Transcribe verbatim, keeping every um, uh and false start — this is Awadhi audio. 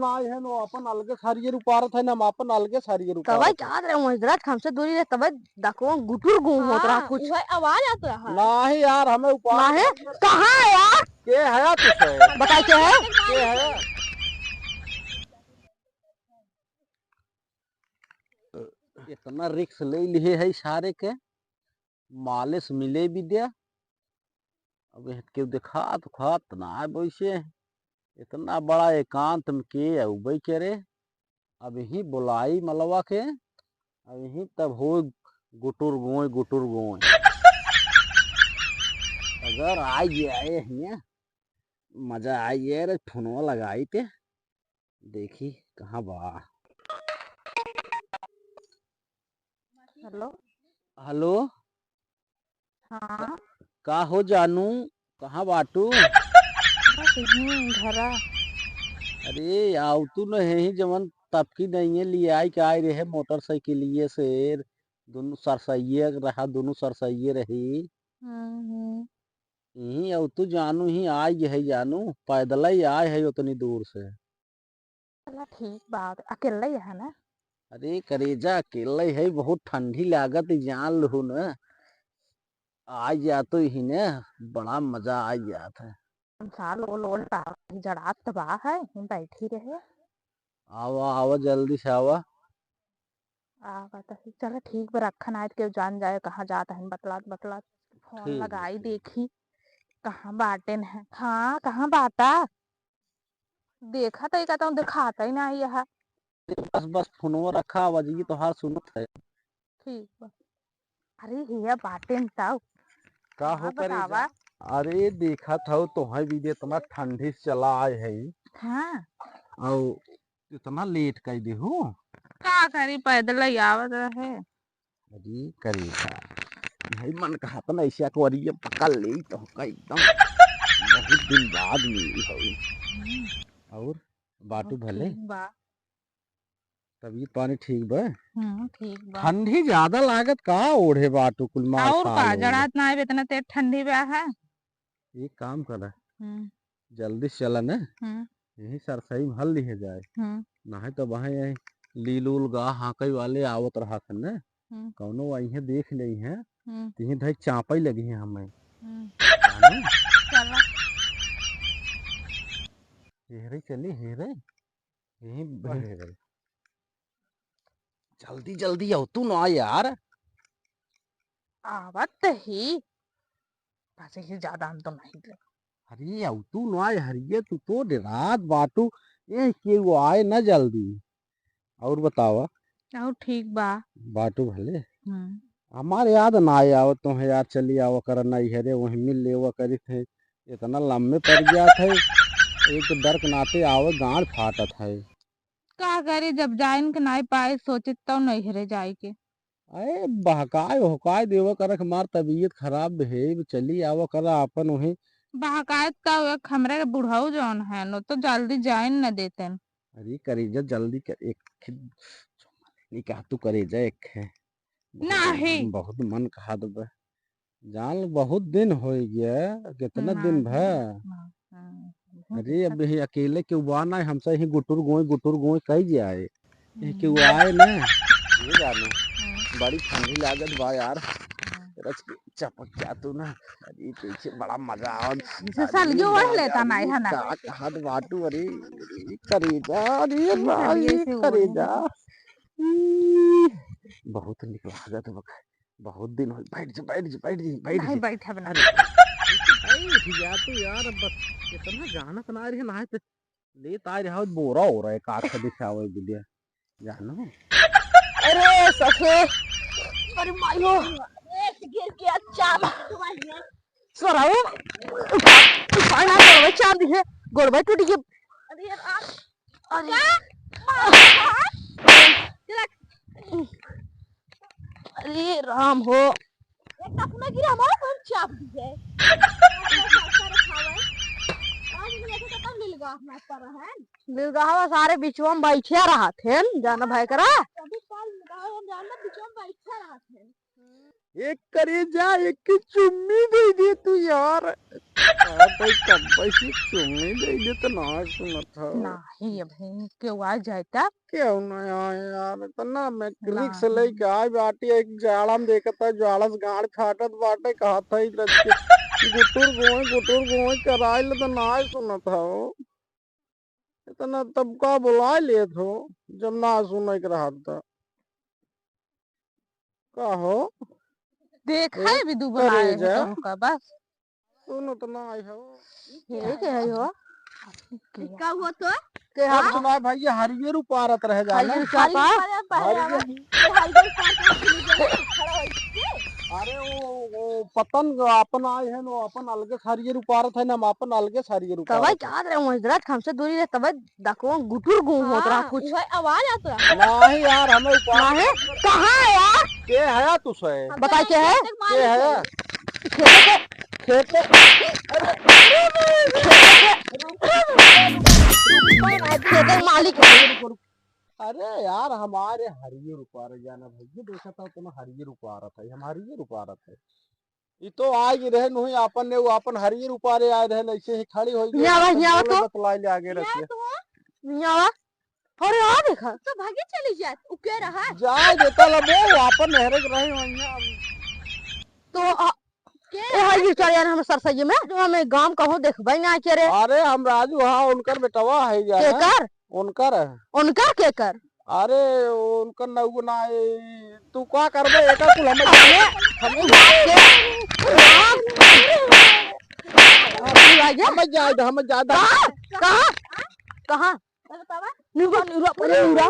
ना आए हैं, वो अपन अलगे सारिये उपारत है, ना हम अपन अलगे सारिये उपारत तबे है। चाहत रहे, वहीं जरा हमसे दूरी रहे, तबे दकवा गुटुर गुम होत रहा हाँ, कुछ। वही आवाज आत रहा। नाही यार, हमें उपार नाही, कहाँ है यार? के है यार तुझे? बताई के है? के है? इतना रिस्क ले लिए है सारे के, मालिश मिले विद्या। अब यह केहू देखात उखात ना है वैसे। इतना बड़ा एकांत में के अउबे करे। अब यही बुलाई मलवा के, अब यही तब हो गुटुर गोय, गुटुर गोय। अगर आ गया है हियाँ, मजा आ गया रे, फोनवा लगाई ते। देखी कहाँ बा। हेलो। हेलो। हाँ। का हो जानू, कहाँ बाटू? बस यहीं घरा। अरे, आउ तू न यहीं जवन तबकी नहीं है, ले आई के आए रहे मोटरसाइकिलिये से, दोनों सरसइये रहा, दोनों सरसइये रही। हम्म, हम्म। यहीं आउ तू जानू, ही आई है जानू, पैदल ही आए है उतनी दूर से। चला ठीक बा, अकेले ही है ना? अरे करेजा, अकेले है, बहुत ठंडी लागत है, जान लू न। आ जा तो ही ने, बड़ा मजा आ जात है। हम साल ओल ओल पा-, जड़ात तो बा है, हम बैठी रहे। आवा, आवा, जल्दी से आवा। आवा तो ही, चला ठीक बा, रखा ना, के जान जाए कहाँ जात है, बतलात, बतलात। फोन ठीक बा, लगाई ठीक। देखी, कहाँ बाटेन है। हाँ, कहाँ बाटा? देखा तो का तो देखाता ही ना यह। बस, बस, फोनवा रखा, आवाज ये तोहार सुनत है। ठीक बा। अरे हिया बाटेन ताऊ। का हो हाँ, करेजा? बतावा। अरे देखत हौ तोहे भी दे इतना ठंडी से चला आए है। हाँ। और इतना लेट कर दे हो। का करी, पैदल ही आवत रहे। अरे करेजा, यही मन कहत ना ऐसे अकवरिया पकड़ ले तो का एकदम बहुत दिन बाद मिली हो। हम्म। और बाटू और भले? ठीक बा। तबीयत पानी ठीक बा? हम्म, ठीक बा। ठंडी ज्यादा लागत का ओढ़े बाटू कुल मार और खा का, लो। जड़ात ना आवे इतना तेज ठंडी बा है। एक काम करा, हम्म। जल्दी से चला ना, हम्म। यही सरसई में हल लिहे जाए। हम्म। नाहीं तो वहाँ यही लील उल गा हाँकई वाले आवत रहा थे ना, हम्म। कौनो वहीं देख ले हैं, हम्म। तिहीं धई चापई लगी है हमें। हम्म। जानो? चला। हेरे चली, हेरे। यहीं बहे रहे। जल्दी, जल्दी आओ तू ना यार। आवत ही। बस यही ज्यादा हम तो नहीं दे। अरे आओ तू ना यार, ये तू तो रात बाटू। ये के वो आए ना जल्दी। और बतावा। और ठीक बा। बाटू भले। हम्म। हमारे याद ना आए आवत तो है यार, चली आवा कर ना हेरे, वहीं मिल लेवा करी थे। इतना लम्बे पड़ गया थे। एक तो डर के नाते आवे, गांड फाटत है। का करी, जब जाइन के नाई पाए, सोचित तो नैहरे जाए के। अरे बहकाए होकाए देवा करक मार तबीयत खराब है, चली आवा करा आपन वहीं। बहकाए का हुए, हमरे के बुढ़ऊ जौन है नो तो जल्दी जाइन न देतन। अरे करेजा जल्दी कर, एक खि-, निकाह तू करेजा एक है। बहुत, नहीं। बहुत मन कहा दबे। जान, बहुत दिन हो गया, कितना दिन नहीं, भा? नहीं, नहीं, बहुत अरे, अच्छा। अब यही अकेले के उबा ना, हमसे यही गुटुर गोई, गुटुर गोई कही जाए। यही के हम्म। वो आए ना, ये जाने, हम्म। बड़ी ठंडी लागत बा यार। हम्म। रच के चपक जा तू ना। अरे, पीछे बड़ा मजा आवत। जैसे सालियो ओढ़ लेता ना, है ना? का कहत बाटू, अरे, करेजा, अरे, नहीं, भाई, चलिए, ऐसे ओढ़ करेजा। लेना। ई, बहुत निक लागत बा। बहुत दिन हो, बैठ जा, बैठ जा, बैठ जा, बैठ नहीं, जा। बैठे बना। अरे, बैठ जा तू यार, अब बस इतना जानत ना रहे ना, तो लेत आ रहा, बोरा हो रहा है, काट के दिखावे बिलिया, जानो। अरे, ससुर, अरे, मायो। अरे, गिर के अच्छा। सराऊ, उपाय ना, गोड़वे चांद है, गोड़वे टूट गया। अरे, यार, आ। अरे। अरे राम हो। एक टप में गिरा, हमारा कोई चाप दी है। आज इन्हें देखे तो तब लीलगाह अपना पर है। लीलगाहवा सारे बिचवा में बैठिया रहत हैं, जाना भाई करा। कभी काल लीलगाहवा हम जानना बिचवा में बैठिया रहत हैं। एक करेजा, एक के चुम्मी दे दे तू यार। आ भाई, कब से चुम्मी दे दे तो ना सुनत हो। नाही, अब केहू आ जाए तब। केहू ना आए यार, इतना मैं रिक्स नाही। लेके आए बाटी, एक जाड़ा में देखत है, जाड़ा से गाड़ फाटत बाटे, कहत है, "लड़के गुटुर गोई, गुटुर गोई कराइल," तो ना सुनत हो। इतना तब का बुलाए लेत हो, जब ना सुने के रहत त। का हो? देखा ए, है भी दू बुलाए करेजा। हो तो का बस। सुनो तो ना आई हो। ये के है हो? का हुआ तो? के और हाँ? सुनाए भाई, ये हरियर उपारत रहे जाना। हरियर का हरियर पा? उपारत पा, हरियर। हरियर। ये हरियर उपारत खड़ा हो इसके। अरे वो, वो पतंग अपन आए हैं, वो अपन अलगे से हरियर उपारत है ना, हम अपन अलगे से हरियर तबे उपारत है। कहा रहे, वहीं रात हमसे दूरी रहे, तबे दकवा गुटुर गूं होत रहा हाँ, कुछ। वही आवाज आत रहा। नाही यार, हमें उपास नाही, कहाँ है यार? के हया तुसे? हम बताई के है? खेते के के मालिक हया? है। खेते के, खेते, खेते के मालिक है। रुक, रुक, रुक। अरे यार, हमारे हरियर उपारे जाना भाई, ये देखा था तुम हरियर उपारत है, हम हरियर उपारत है। ई तो आइ रहे नुही आपन ने, वो आपन हरियर उपारे आए रहे, ऐसे ही खड़ी होई गई, हियाँ आवा, तो हियाँ आवा बोले तो। बतलाई ले आगे रखिए। हियाँ आवा। अरे आ देखा। तो भागे चली जात, उ के रहा? जाए देता ला बे, वो आपन नहरे के रहे वहियाँ। तो आ, के ए, हाय, रहा? ये चल यार, हम सरसैये में, जो हमें गांव कहूँ देखबे ना करे। अरे हम राजू, हाँ, उनकर बेटवा है यार। केकर? उनकर है। उनकर केकर? अरे, उनकर नौगो ना है। तू का करबे? एका कुल हमें अरे, हमें जाए दे। हमें जाए दे, हमें जाए दे। कहाँ? कहाँ? कहाँ? निहुरा, निहुरा, पहले निहुरा।